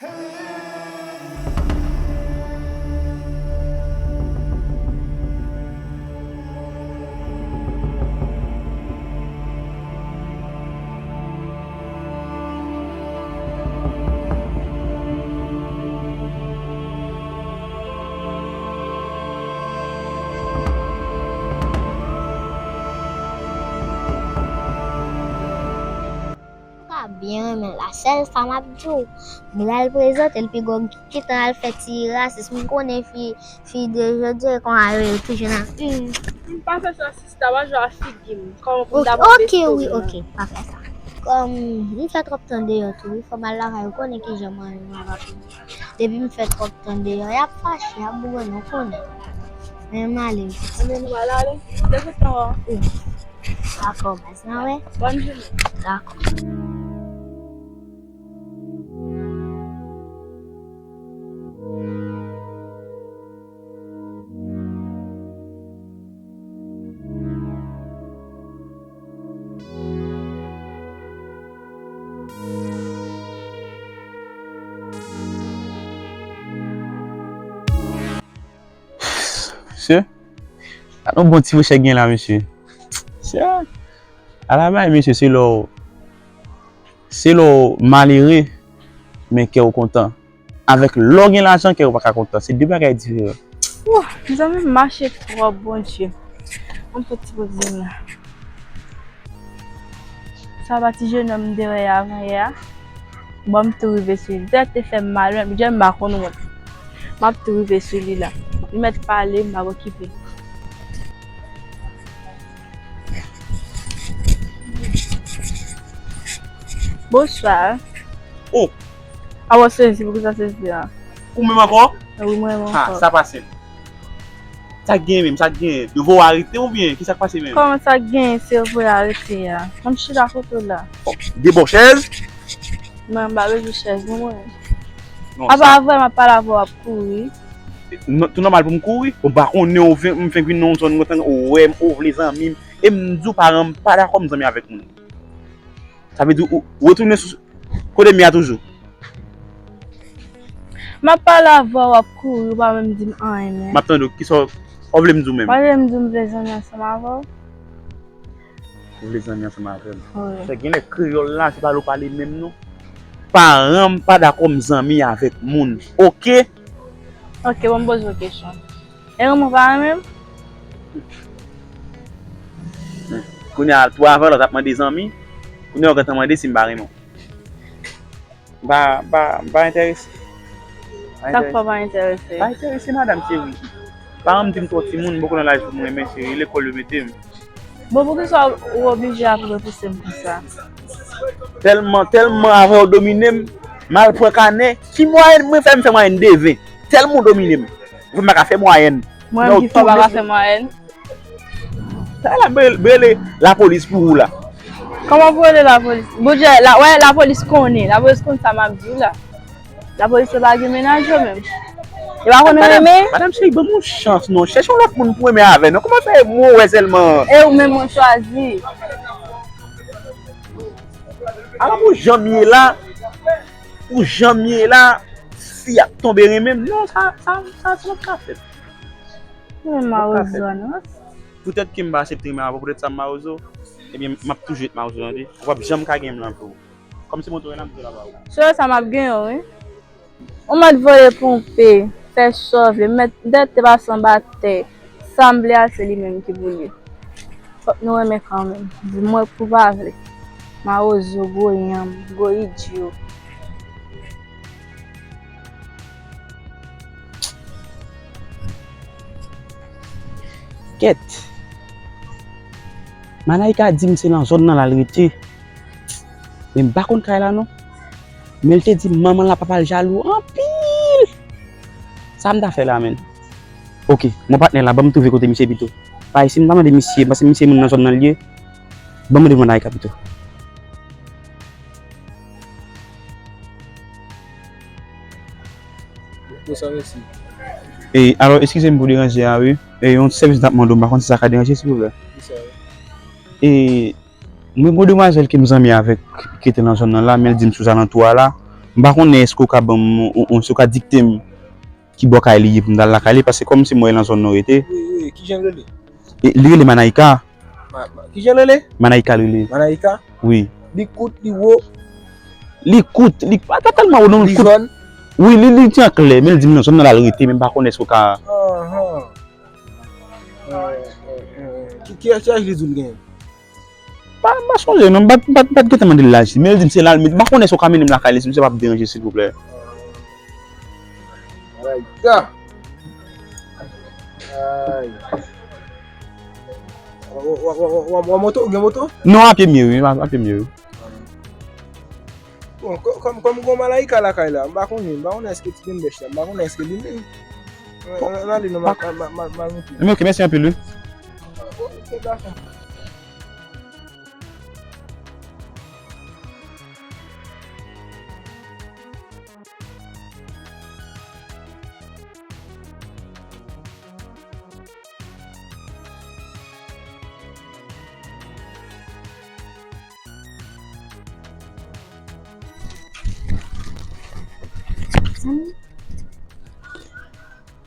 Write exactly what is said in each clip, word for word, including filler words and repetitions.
Ou ka byen renmen l la, sèl sa m ap di w, m pral prezante l pi gwo, kitan al fè ti rasis, m konnen fi, fi de jodi a, kòman yo toujou nan, hmm. M pa fè sa, sista, pa jwe ak figi m. Kòman pou m ta pran besto wi, m nan? Ok, pa fè sa. Kòm m fè twòp tan deyò tou, wi, fò m al lakay, ou konnen kijan mwen menm m ap ap. Depi m fè twòp tan deyò, y ap fache, y ap bougonnen, ou konnen. Men m ale. Anben, nou pral ale. Te kontan wè w. Wi. Dakò, baz, n a wè. Bòn jounen. Dakò. Mesye, gad yon bon ti frechè gen la, mesye. Mesye, ala bay, mesye, se lè w, se lè w malere, men kè w kontan. Avèk lè w gen lajan, kè w pa ka kontan. Se de bagay diferan. Wouh, mezanmi, m mache twòp, Bondye. Ann fè ti poze m la. Sa pa ti jenòm m te wè avan yè a? Bon, m tou rive sou li. Dayè te fè m mal, men bidjè m pa konn wont. M ap tou rive sou li la. Li mèt pale, m p ap okipe. Bonswa. Oh! A w sezi, poukisa sezi a? Ou menm ankò? Wi, mwen menm ankò. Ha, sa pase m. Sa k genyen menm? Sa k genyen? Yo voye w arete oubyen kisa k pase menm? Kòman sa k genyen? Se yo voye arete a. Konn chita kote w la. Oh, de bò chèz? Non, m pa bezwen chèz, non, mwen. Non, apa sa vrèman pale avè w ap kouri? Non, tou nòmal pou m kouri. Ou pa konnen ou vin, m fenk vin nan yon zòn kontan, ou wè m, ou vle zanmi m. E m di w paran m pa dakò m zanmi avèk moun. Sa vle di ou, ou retounen sou kote m ye a toujou. M ap pale avè w, w ap kouri, ou pa menm di m anyen, men. M ap tande w, kisa w vle m di w menm? Ou vle m di w m vle zanmi ansanm avè w? Ou vle zanmi ansanm avè m? Wi. Fè gen lè kreyòl la, se pa lè w pale menm non. Paran m pa dakò m zanmi avèk moun, oke? Oke, bon, m poze w kesyon. E renmen w pa renmen m? Kounye a, twa valè w t ap mande zanmi. Kounye a, w gentan mande si m pa renmen w. M pa, m pa, m pa enterese. Sa k fè w pa enterese? Pa enterese, madanm cheri. Paran m di m twò timoun, m poko nan laj pou m renmen, cheri. Lekòl yo mete m. Bon, poukisa w oblije ap repouse m konsa? Tèlman, tèlman afè yo domine m, m al pran kanè. Ki mwayèn mwen fè? M fè mwayèn de ven. Tèlman w domine m. Ou fè m pa ka fè mwayèn. Mwen menm ki fè w pa ka fè mwayèn. Sa la, m rele, m rele lapolis pou ou la. Kòman pou rele lapolis? Bondye, la, wè, lapolis konnen. Lapolis konn sa m ap di w la. Lapolis yo pa gen mennaj yo menm. Yo pa konn renmen. Madanm cheri, ban m yon chans non. Chèche yon lòt moun pou renmen avè non. Kòman fè mwen wè sèlman? E ou menm mwen chwazi. Ala pou jan m ye la, pou jan m ye la, fi ap tonbe renmen m. Non, sa, sa, sa, sa p ka fèt. Men mawozo a non. Poutèt ke m pa aksepte renmen avè w, poutèt sa m mawozo, ebyen, m ap toujou ret mawozo, tande. Ou p ap janm ka gen m nan vi w. Kòm se mwen tou renmen, m tou la ba ou. Sou sa m ap genyen w, wi. Ou mèt voye ponpe, fè sa w vle, mèt dèyè te pase anba tè. Sa m vle a, se li menm ki pou li. Fòk nou renmen kanmenm. Di m wè pou pa vle. Mawozo, gwo yanm, gwo idyo. Kèt. Manayka di m se nan zòn nan l al rete. Men m pa konn kay la non. Men l te di m manman l ak papa l jalou anpil. Sa m ta fè la menm? Oke, mon patnè la, ban m twouve kote misye pito. Paske si m ta mande misye, paske misye moun nan zòn nan l ye, ban m mande Manayka pito. Konsa, mèsi. E, alò, eskize m pou deranje a, wi. E, yon sèvis m t ap mande w, m pa konn si sa ka deranje, silvouplè. Kisa? E, mwen gen yon demwazèl ke m zanmi avèk, ki rete nan zòn nan la, men l di m sou zalantou a la. M pa konnen èske w ka ban m, ou, ou, si w ka dikte m ki bò kay li ye pou m t al lakay li, paske kòm se mwen nan zòn nan w rete. Wi, wi, kijan l rele? E, li rele Manayika. Ma, ma, kijan l rele? Manayika l rele. Manayika? Wi. Li kout, li wo? Li kout, li pa, pa tèlman wo non, li kout. Li jòn? Wi, li, li ti an klè, men l di m nan zòn nan l al rete, men m pa konnen èske w ka. Anhan. Ki, ki, ki laj li di w l genyen? Pa, pa sonje non, m pa, pa, pa gentan mande l laj li, men l di m se la l met, m pa konnen si w ka mennen m lakay li, si misye p ap deranje silvouplè. Ay, ya. Ay. Ou, ou, ou, ou, ou, ou moto, ou gen moto? Non, a pye m ye wi, a, a pye m ye wi. Bon, kò-, kòm, kòm gon Malayika lakay la, m pa konnen, m pa konnen èske ti penbèch la, m pa konnen èske li menm. Bon. N, n ale non, m a, m a, m a, m a monte. Ebyen, ok, mèsi anpil wi. Ok, dakò.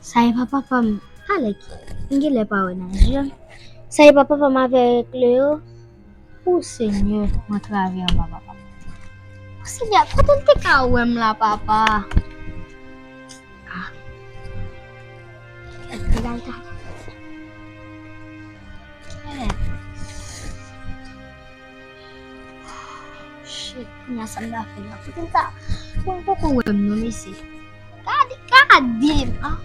Sa e pa papa m. Alèk, m genlè pa wè nan je m. Sa e pa papa m avèk Leo. O Senyè, m antrave anba papa m. O Senyè, kote l te ka wè m la, papa? Ah. Kèt, bagay ta. Kèt. Shit, kounye a sa m ta fè la? Kote l ta? Bon, poko wè m non, mesye. Gade, gade m. Ah.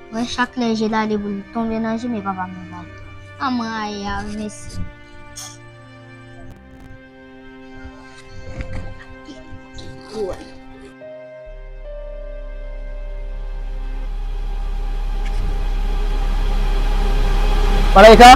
Wè, chak lè je l ale pou l tonbe nan je m, e papa m nan. Anmwey, mesye. Malayika?